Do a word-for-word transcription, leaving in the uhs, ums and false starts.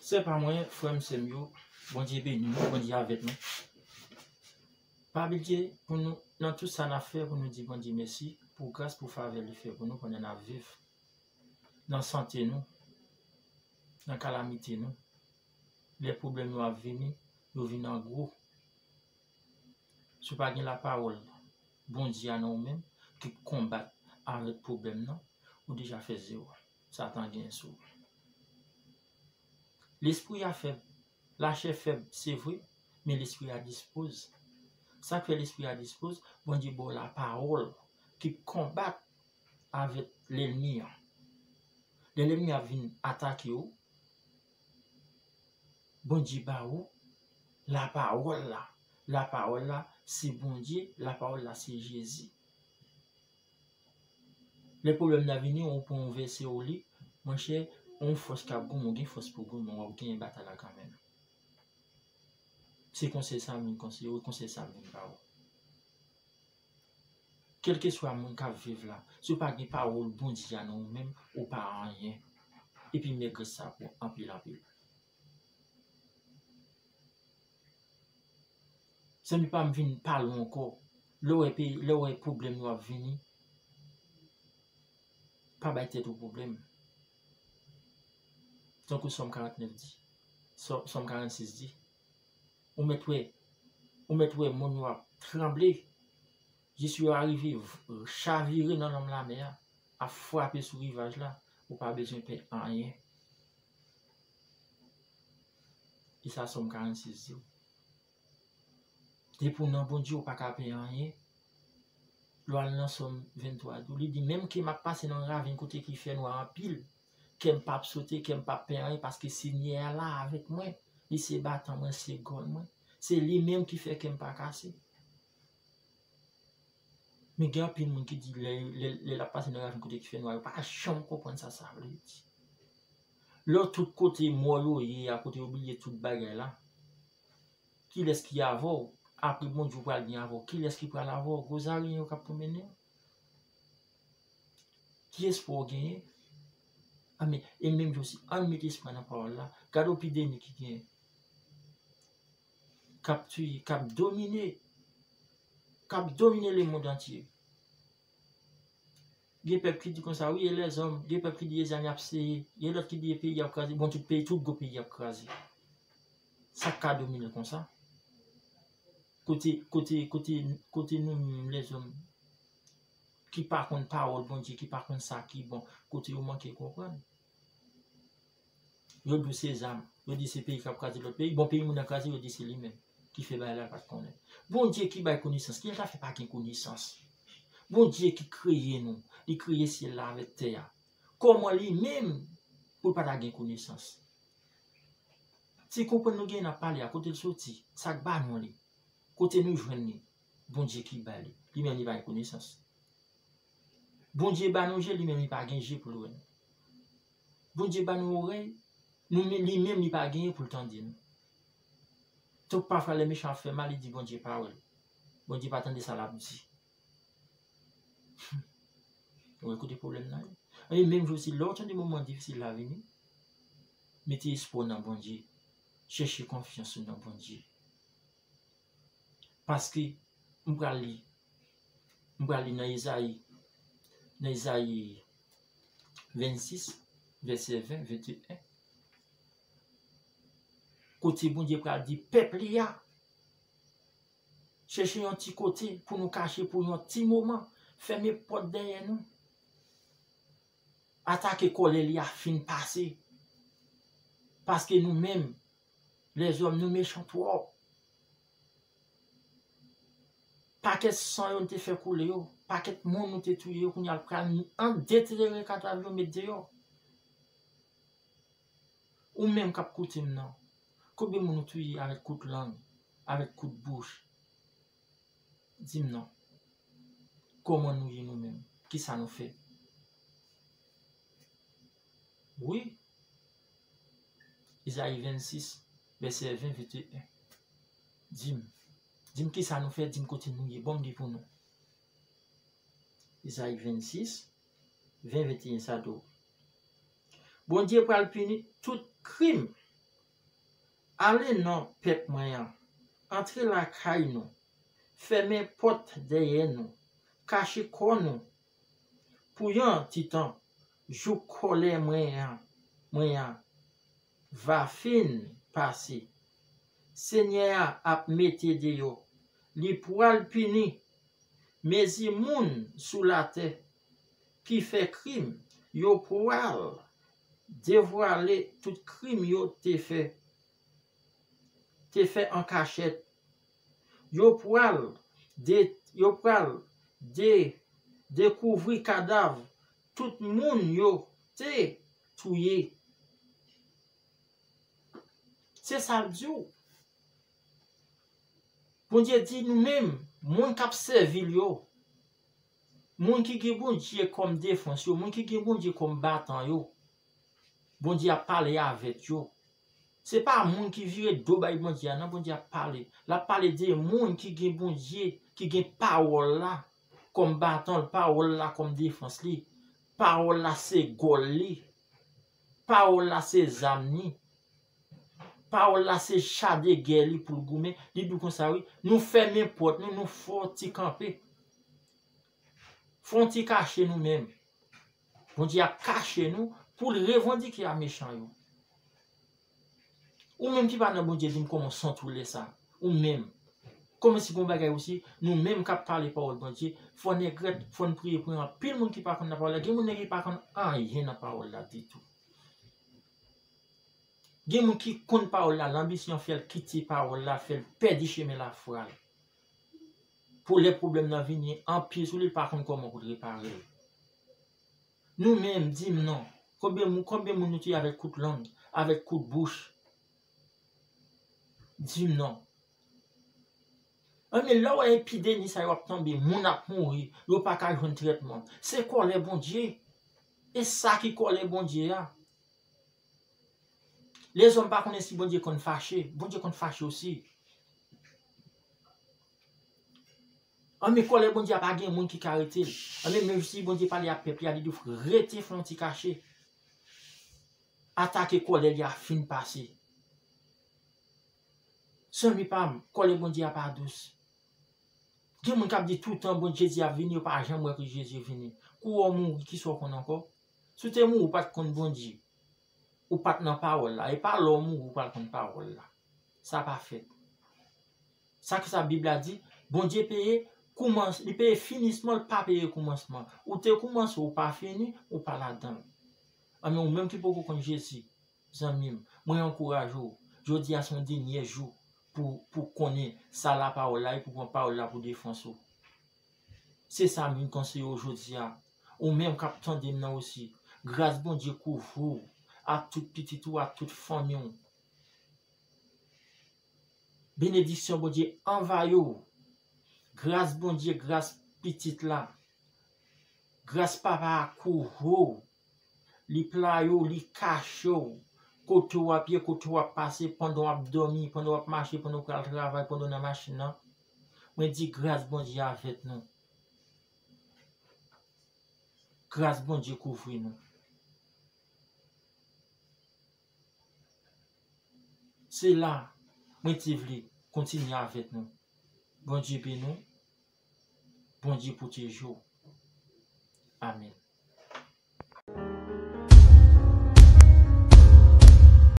Sè pa mwen, frè m, sè m yo, Bondye beni nou, Bondye avèk nou. Pa bliye pou nou, nan tout sa n ap fè, pou nou di Bondye mèsi pou gras, pou favè li fè pou nou pandan n ap viv. Nan sante nou, nan kalamite nou, lè pwoblèm yo ap vini, yo vin an gwo. Si w pa gen lapawòl Bondye a nan ou menm, ki konbat avèk pwoblèm nan, ou deja fè zewo. Satan gen sou ou. Lespri a fèb, lachè fèb, se vre, men lespri a dispoze. Sa k fè lespri a dispoze, Bondye ba w lapawòl ki konbat avèk lènmi an. Lè lènmi a vin atake w, Bondye ba ou lapawòl la. Lapawòl la, se Bondye, lapawòl la, se Jezi. Lè pwoblèm nan vini, ou pran yon vèsè ou li, monchè, yon fòs k ap goumen, ou gen fòs pou goumen, w ap genyen batay la kanmenm. Se konsèy sa m vin konseye w, konsèy sa m vin ba ou. Kèlkeswa moun k ap viv la, si w pa gen pawòl Bondye a nan ou menm, ou pa anyen. Epi mègres sa pou anpil, anpil. Zanmi pa m, vin pale w ankò. Lè w wè peyi, lè w wè pwoblèm yo ap vini, pa bay tèt ou pwoblèm. Tankou Sòm karannèf di, Sò-, Sòm karannsis di, ou mèt wè, ou mèt wè mòn yo ap tranble, jis yo arive v-, chavire nan lanm lamè a, ap frape sou rivaj la, ou pa bezwen pè anyen. E sa Sòm karannsis di w. Depi w nan Bondye, ou pa ka pè anyen. Lè w al nan Sòm venntwa, tou, li di, menm ke m ap pase nan yon ravin kote ki fè nwa anpil, kè m p ap sote, kè m p ap pè anyen, paske Senyè a la avèk mwen. Li se batan mwen, se gòn mwen. Se li menm ki fè kè m pa kase. Men gen anpil moun ki di lè, lè, lè l ap pase nan ravin kote ki fè nwa, yo pa janm konprann sa sa vle di. Lè tout kote mò yo ye a, kote yo bliye tout bagay la, kilès ki avè w? Apre Bondye ou pral gen avè w, kilès ki pral avè w? Gwo zaryen yo k ap pwomennen w? Ki espwa w genyen? Amen. E menm jan osi, ann met espwa nan pawòl la. Gade epidemi ki genyen. K ap touye, k ap domine, k ap domine lemonn antye. Gen pèp ki di konsa, wi, e lèzòm. Gen pèp ki di e zam y ap seye. Gen lòt ki di e peyi ap kraze. Bon, tout peyi, tout gwo peyi ap kraze. Sa k ka domine l konsa? Kote, kote, kote, kote nou menm lèzòm ki pa konn pawòl Bondye, ki pa konn sa ki bon, kote yo manke konprann. Yo di w se zam, yo di se peyi k ap kraze lòt peyi. Bon, peyi moun nan kraze, yo di se li menm ki fè bagay la, l pa t konnen. Bondye ki bay konesans, kijan l ta fè pa gen konesans? Bondye ki kreye nou, li kreye syèl la avèk tè a. Kòman li menm pou l pa ta gen konesans? Ti konprann nou gen n ap pale a, kote l soti, sa k ba nou li, kote nou jwenn li, Bondye ki ba li. Li menm li pa gen konesans. Bondye ba nou je, li menm li pa gen je pou l wè nou. Bondye ba nou orèy, nou men-, li menm li pa genyen pou l tande nou. Donk pafwa lè mechan ap fè mal, li di Bondye pa wè l. Bondye pa tande sa l ap di. Ou wè kote pwoblèm nan ye? E menm jan osi, lè w tande moman difisil la vini, mete espwa w nan Bondye. Chèche konfyans ou nan Bondye. Paske m pral li, m pral li nan Ezayi, nan Ezayi vennsis, vèsè ven, venteyen. Kote Bondye pral di pèp li a, chèche yon ti kote pou nou kache pou yon ti moman, fèmen pòt dèyè nou. Atake kòlè li a fin pase. Paske nou menm, lèzòm, nou mechan twòp. Pakèt san yo nou te fè koule yo, pakèt moun nou te touye yo, kounye a l pral an detere kadav yo met deyò. Ou menm k ap koute m nan, konbyen moun ou touye avèk kout lang, avèk kout bouch? Di m non. Kòman nou ye nou menm? Kisa nou fè? Wi. Ezayi vennsis, vèsè ven, venteyen. Di m. Di m kisa nou fè, di m kote nou ye. Bon, m di pou nou. Ezayi vennsis, ven, venteyen, sa di w. Bondye pral pini tout krim Ale non, pèp mwen an, antre lakay nou, fèmen pòt dèyè nou, kache kò nou pou yon ti tan, jouk kòlè mwen an, mwen an va fin pase. Senyè a ap mete deyò, li pral pini. Mezi moun sou latè ki fè krim, yo pral devwale tout krim yo te fè, te fè an kachèt. Yo pral de, yo pral de, dekouvri kadav tout moun yo te touye. Se sa l di w. Bondye di nou menm, moun k ap sèvi l yo, moun ki gen Bondye kòm defans yo, moun ki gen Bondye kòm batan yo, Bondye ap pale avèk yo. Se pa moun ki vire do bay Bondye a, non, Bondye ap pale. L ap pale de moun ki gen Bondye, ki gen pawòl la kòm batan l, pawòl la kòm defans li. Pawòl la se gòl li. Pawòl la se zam li. Pawòl la se cha de gè li pou l goumen. Li di w konsa, wi, nou fèmen pòt nou, nou fè yon ti kanpe. Fè yon ti kache nou menm. Bondye ap kache nou pou l revandike a mechan yo. Ou menm ki pa nan Bondye, di m kòman w santi w lè sa. Ou menm. Kòman si gon bagay osi, nou menm k ap pale pawòl Bondye, fò n egrèt, fò n priye pou anpil moun ki pa konn nan pawòl la. Gen moun ki pa konn anyen nan pawòl la ditou. Gen moun ki konn pawòl la, lanbisyon fè l kite pawòl la, fè l pèdi chemen lafwa l. Pou lè pwoblèm nan vini anpil sou li, li pa konn kòman pou l repare l. Nou menm, di m non. Konbyen moun, konbyen moun nou touye avèk kout lang, avèk kout bouch? Di m non. Anben, lè w wè epidemi sa yo ap tonbe, moun ap mouri, yo pa ka jwenn trètman. Se kòlè Bondye. E sa ki kòlè Bondye a. Lèzòm pa konnen si Bondye konn fache. Bondye konn fache osi. Anben, kòlè Bondye a pa gen moun ki ka rete l. Anben, menm si Bondye pale ak pèp li a, li di w rete, fè yon ti kache. Atake kòlè li a fin pase. Zanmi pa m, kòlè Bondye a pa dous. Gen moun k ap di toutan bon Jezi ap vini, yo pa janm wè ke Jezi vini. Kou w mouri, kisa w konn ankò? Si w te mouri, ou pa t konn Bondye. Ou pa t nan pawòl la. E pa lè w mouri, ou pral konn pawòl la. Sa pa fèt. Sa ki sa Bib la di? Bondye peye koumans, li peye finisman, li pa peye koumansman. Ou te koumanse, ou pa fini, ou pa ladan l. Anben, ou menm ki poko konn Jezi, zanmi m, mwen ankouraje w. Jodi a se yon dènye jou pou, pou konnen sa lapawòl la e pou pran pawòl la pou defans ou. Se sa m vin konseye w jodi a. Ou menm k ap tande m nan osi, gras Bondye kouvri w, ak tout pitit ou, ak tout fanmi w. Benediksyon Bondye anvayi w. Gras Bondye, gras Pitit la. Gras Papa a kouvri w. Li playe w, li kache w. Kote w ap ye, kote w ap pase, pandan w ap dòmi, pandan w ap mache, pandan w pral travay, pandan w nan machin nan. Mwen di gras Bondye avèk nou. Gras Bondye kouvri nou. Se la mwen te vle kontinye avèk nou. Bondye beni w. Bondye pwoteje w. Amèn.